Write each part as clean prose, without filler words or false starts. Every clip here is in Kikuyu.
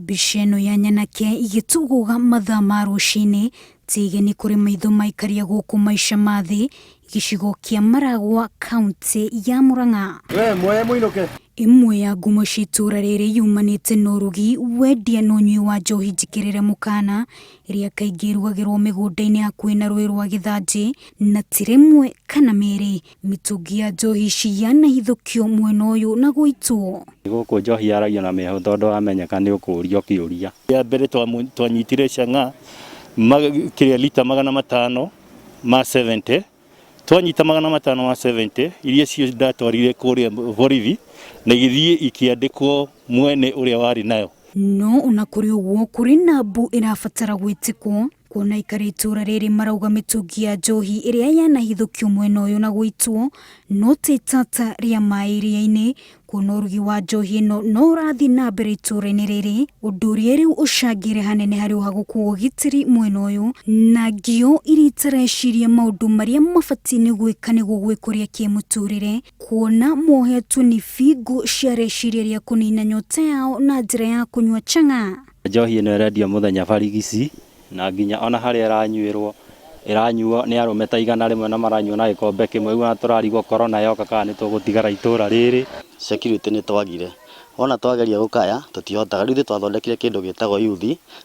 Mbica ĩno ya nyanake igĩtũgũga mathaa ma rũcinĩ ti igeni kũrĩ maitho ma aikari a gũkũ maica ma thĩ gĩcigo kĩa Maragwa kauntĩ ya Murang'a. We mwoye mũinũke. Ĩmwe ya ngumo cia itũũra rĩrĩ yumanĩte na ũrugi, wendia na ũnyui wa njohi njĩkĩrĩre mũkana, ĩrĩa kaingĩ ĩrugagĩrwo mĩgũnda-inĩ hakuhĩ na rũĩ rwa Gĩthanjĩ, na ti rĩmwe kana merĩ mĩtũngi ya njohi ici yanahithũkio mwena ũyũ na gũitwo. Gũkũ njohi yaragio na mĩhehu tondũ wamenyeka nĩ ũkũrio kĩũria. Rĩa mbere twanyitire chang'aa kĩrĩa lita 500 ma 70, twanyita 500 ma 70 iria cio ndatwarire kũrĩa borithi na igĩthiĩ ikĩandĩkwo mwene ũrĩa warĩ nayo. No ona kũrĩ ũguo kũrĩ na mbu ĩrabatara gwĩtĩkwo kuona aikari a itũũra rĩrĩ marauga mĩtũngi ya njohi ĩrĩa yanahithũkio mwena ũyũ na gũitwo no ta itata rĩa maĩ iria-inĩ kuona ũrugi wa njohi ĩno no ũrathiĩ na mbere itũũra-inĩ rĩrĩ, ũndũ ũrĩa rĩu ũcangĩire hanene harĩ ũhagũku wa ũgitĩri mwena ũyũ na ngio iria itareciria maũndũ marĩa mabatiĩ nĩ gwĩka nĩguo gwĩkũria kĩmũtũrĩre, kuona mohetwo nĩ bingũ cia reciria rĩa kũnina nyota yao na njĩra ya kũnyua chang'aa. Njohi ĩno ĩrendio mũthenya barigici na nginya ona harĩa ĩranyuĩrwo ĩranyuo nĩ arũme ta 100 na maranyua na gĩkombe kĩmwe. Rĩu ona tũrarigwo corona yoka kana nĩ tũgũtigara itũra rĩrĩ. Security nĩ twagire, wona twageria gũkaya tũtihotaga, rĩu ithuĩ twathondekire kĩndũ gĩtagwo youth,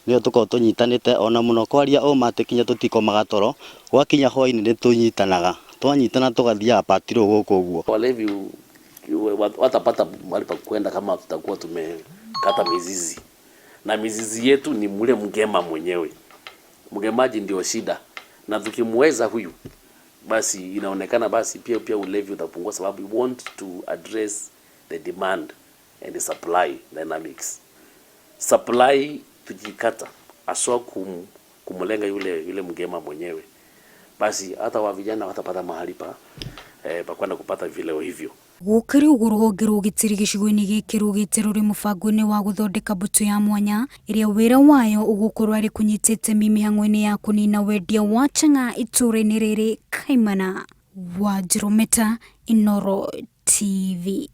nĩyo tũkoragwo tũnyitanĩte ona mũno kwaria ũma atĩ kinya tũtikomaga toro, gwakinya hwainĩ nĩ tũnyitanaga, twanyitana tũgathiaga patrol gũkũ ũguo. Walevi watapata mahali pa kwenda kama tutakuwa tumekata mizizi, na mizizi yetu ni mule mgema mwenyewe. Mgemaji ndio shida, na tukimweza huyu basi inaonekana basi pia pia ulevi utapungua, sababu we want to address the demand and the supply dynamics. Supply tukikata aswa kumlenga yule mgema mwenyewe, basi hata wa vijana watapata mahali pa kwenda kupata vileo hivyo. Gũkĩrĩ ũguo rũhonge rwa ũgitĩri gĩcigo-inĩ gĩkĩ rugĩte rũrĩ mũbango-inĩ wa gũthondeka mbũtũ ya mwanya ĩrĩa wĩra wayo ũgũkorwo arĩ kũnyita itemi mĩhang'o-inĩ ya kũnina wendia wa chang'aa itũũra-inĩ rĩrĩ kaimana. Wanjirũ Meta, Inooro TV.